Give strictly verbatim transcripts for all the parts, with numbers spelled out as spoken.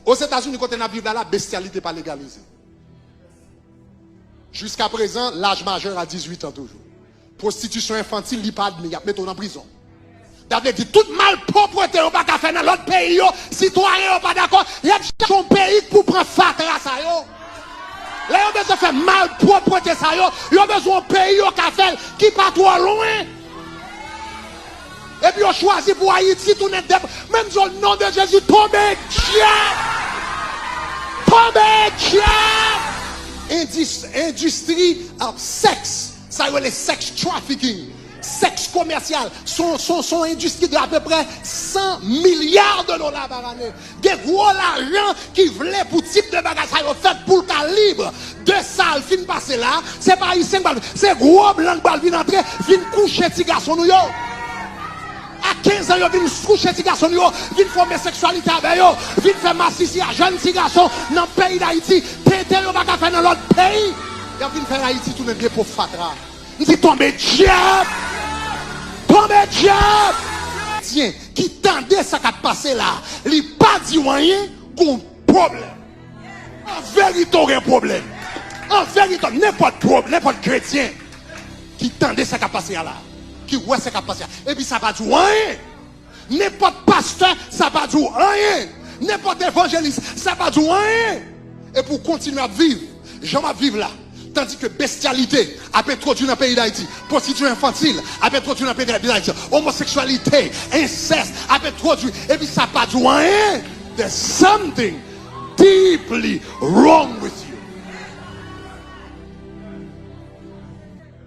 Ozetazini, kote n ap viv la, la, bestyalite pa legalize. Jiskaprezan, laj majè a dizuit an toujou. Pwostitisyon enfantil, li pa admi, y ap mete w nan prizon. Sa vle di, tout malpwòpte yo pa ka fè nan lòt peyi yo, sitwayen yo pa dakò, y ap chache yon peyi k pou pran fatra sa yo. Lè yo bezwen fè malpwòpte sa yo, yo bezwen yon peyi yo ka fè l ki pa twò lwen. Epi yo chwazi pou Ayiti tounen dèp. Men m di w, non de Jezi, tonbe dyab! Tonbe dyab! Endis, endistri, uh, sèks, sa yo rele sex trafficking, sèks komèsyal, se yon, se yon, se yon endistri de apeprè san milya de dola pa ane. Gen gwo lajan ki vle pou tip de bagay sa yo fèt pou l ka lib. De sa l fin pase la, se pa Ayisyen k pral, se gwo blan k pral vin antre, vin kouche ti gason nou yo. A kenz an, yo vin kouche ti gason nou yo, vin fè omoseksyalite avè yo, vin fè masisi a jèn ti gason nan peyi Dayiti. Tenten yo pa ka fè nan lòt peyi. Y ap vin fè Ayiti tounen depo fatra. M di, tonbe dyab! Tonbe dyab! Kretyen ki tande sa k ap pase la, li pa di w anyen, gon pwoblèm. An verite, w gen pwoblèm. An verite, nenpòt pwob-, nenpòt kretyen ki tande sa k ap pase a la, ki wè sa k ap pase a, epi sa pa di w anyen. Nenpòt pastè, sa pa di w anyen. Nenpòt evanjelis, sa pa di w anyen. Epi w kontinye ap viv jan m ap viv la. Tandike bestyalite ap entwodui nan peyi Dayiti. Pwostitisyon enfantil ap entwodui nan peyi Dayiti. Omoseksyalite, ensès ap entwodui. Epi sa pa di w anyen. There's something deeply wrong with you.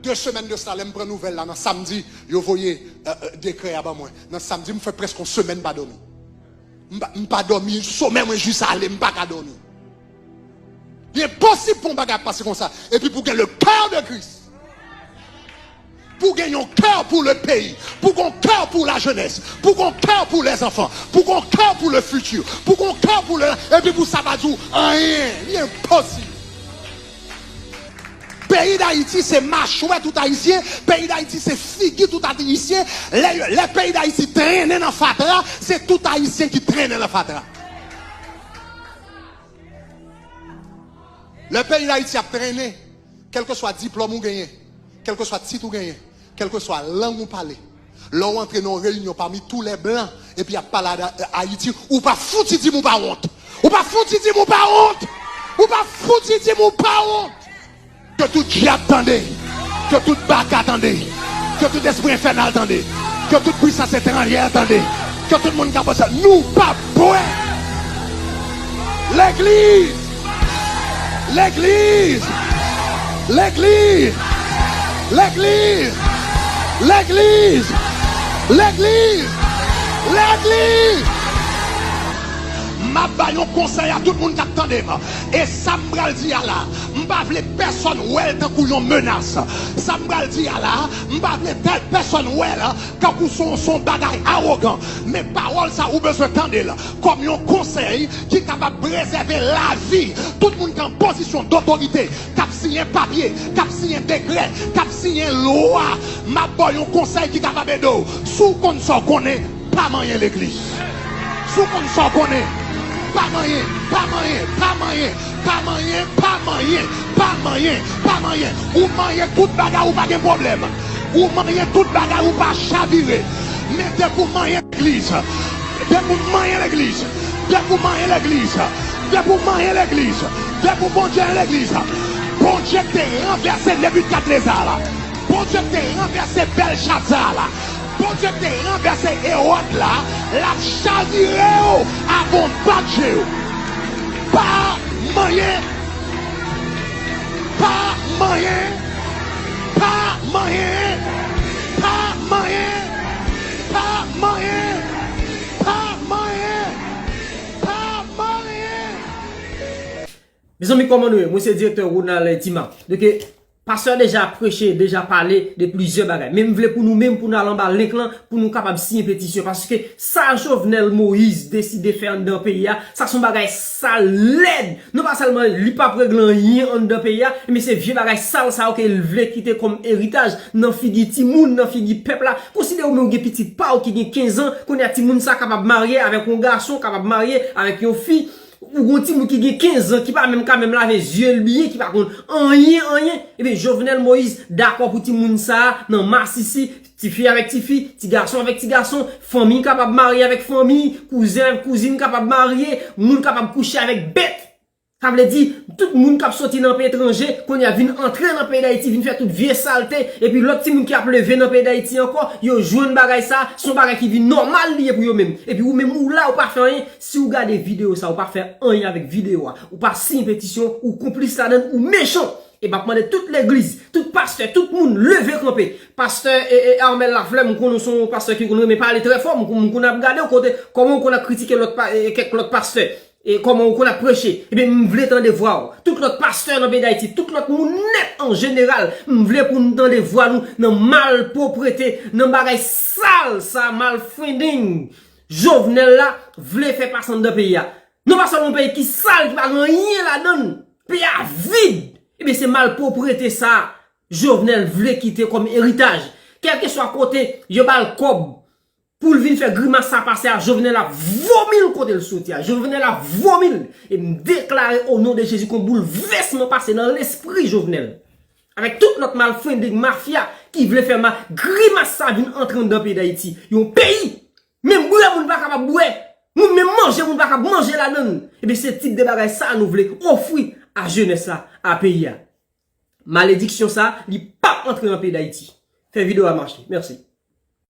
De semèn de sa, lè m pran nouvèl la, nan samdi, yo voye, euh, euh, dekrè a ban mwen. Nan samdi, m fè prèske yon semèn m pa dòmi. M pa, m pa dòmi, somèy mwen jis ale, m pa ka dòmi. Li enposib pou yon bagay ap pase konsa. Epi pou gen le cœur de Christ. Pou gen yon kè pou le peyi. Pou gen yon kè pou la jeunesse. Pou gen yon kè pou les enfants. Pou gen yon kè pou le futur. Pou gen yon kè pou le, epi pou sa pa di w anyen. Li enposib. Peyi Dayiti se machwè tout Ayisyen, peyi Dayiti se figi tout Ayisyen. Lè, lè peyi Dayiti trennen nan fatra, se tout Ayisyen ki trennen nan fatra. Lè peyi Dayiti ap trennen, kèlkeswa diplòm ou genyen, kèlkeswa tit ou genyen, kèlkeswa lang ou pale, lè w antre nan yon reyinyon pami tou lè blan, epi y ap pale a, Ayiti, ou pa fouti di m ou pa wont. Ou pa fouti di m ou pa wont. Ou pa fouti di m ou pa wont. Ke tout dyab tande. Ke tout baka tande. Ke tout espri enfènal tande. Ke tout pwisans etranjè tande. Ke tout moun k ap pase, nou p ap bwè. Legliz! Legliz! Legliz! M ap ba yon konsèy a tout moun k ap tande m. E sa m pral di a la, m pa vle pèsonn wè l tankou yon menas. Sa m pral di a la, m pa vle tèl pèsonn wè l tankou se yon, se yon bagay awogan. Men pawòl sa ou bezwen tande l kòm yon konsèy ki kapab prezève lavi tout moun ki an pozisyon dotorite, k ap siyen papye, k ap siyen dekrè, k ap siyen lwa. M ap ba w yon konsèy ki kapab ede w. Si w konn sa w konnen, pa manyen legliz. Si w konn sa w konnen, pa manyen, pa manyen, pa manyen, pa manyen, pa manyen, pa manyen, pa manyen. Ou manyen tout bagay, ou pa gen pwoblèm. Ou manyen tout bagay, ou pa chavire. Men depi w manyen legliz, depi w manyen legliz, depi w manyen legliz, depi w manyen legliz, depi w Bondye legliz, Bondye te ranvèse Nebikadneza la. Bondye te ranvèse Bèlchazar la. Bondye te ranvèse Ewòd la. L ap chavire w avan w bat je w. Pa manyen. Pa manyen. Pa manyen. Pa manyen. Pa manyen. Pa manyen. Pa manyen. Mezanmi, kòman nou ye? Mwen se direktè Ronald Dima. Donk, pastè a deja preche, deja pale de plizyè bagay. Men m vle pou nou menm, pou n al anba link lan, pou nou kapab siyen petisyon. Paske sa Jovenel Moïse deside fè anndan peyi a, sa se yon bagay sal, lèd. Non pa sèlman li p ap regle anyen anndan peyi a, men se vye bagay sal sa yo ke l vle kite kòm eritaj nan figi timoun, nan figi pèp la. Konsidere w menm ou gen pitit pa w ki gen kenz an, kounye a timoun sa kapab marye avèk yon gason, kapab marye avèk yon fi. Ou gon timoun ki gen kenz an, ki pa menm ka menm lave zye l byen, ki pa konn anyen, anyen. Ebyen, Jovenel Moïse dakò pou timoun sa a nan masisi, tifi avèk tifi, ti gason avèk ti gason, fanmi kapab marye avèk fanmi, kouzen avèk kouzin kapab marye, moun kapab kouche avèk bèt. Sa vle di, tout moun k ap soti nan peyi etranje, kounye a vin antre nan peyi Dayiti, vin fè tout vye salte, epi lòt timoun ki ap leve nan peyi Dayiti ankò, yo jwenn bagay sa, se yon bagay ki vin nòmal li ye pou yo menm. Epi ou menm ou la, ou pa fè anyen, si w gade videyo sa, ou pa fè anyen avèk videyo a, ou pa siyen petisyon, ou konplis ladan l, ou mechan. E m ap mande tout legliz, tout pastè, tout moun leve kanpe. Pastè e, e Armel Lafleur, m konnen w se yon pastè ki konn renmen pale trè fò, m konn ap gade w kote, kòman w konn ap kritike lòt pa, e, kèk lòt pastè. E kòman ou konn ap preche, ebyen m vle tande vwa w. Tout lòt pastè nan peyi Dayiti, tout lòt moun nèt an jeneral, m vle pou n tande vwa nou nan malpwoprete, nan bagay sal sa, malfending Jovenel la vle fè pase anndan peyi a. Non pa sèlman yon peyi ki sal, ki pa gen anyen ladan l, peyi a vid. Ebyen se malpwoprete sa Jovenel vle kite kòm eritaj. Kèlkeswa kote yo ba l kòb, pou l vin fè grimas sa pase a, Jovenel ap vomi l kote l soti a. Jovenel ap vomi l. E m deklare o non de Jezi kon boulvèsman pase nan lespri Jovenel. Avèk tout lòt malfrendeng mafya ki vle fè ma, grimas sa vin antre anndan peyi Dayiti. Yon peyi, menm bwè moun pa kapab bwè. Moun menm manje moun pa kapab manje ladan l. Ebyen se tip de bagay sa nou vle ofri a jenès la, a peyi a. Malediksyon sa, li p ap antre nan peyi Dayiti. Fè videyo a mache. Mèsi.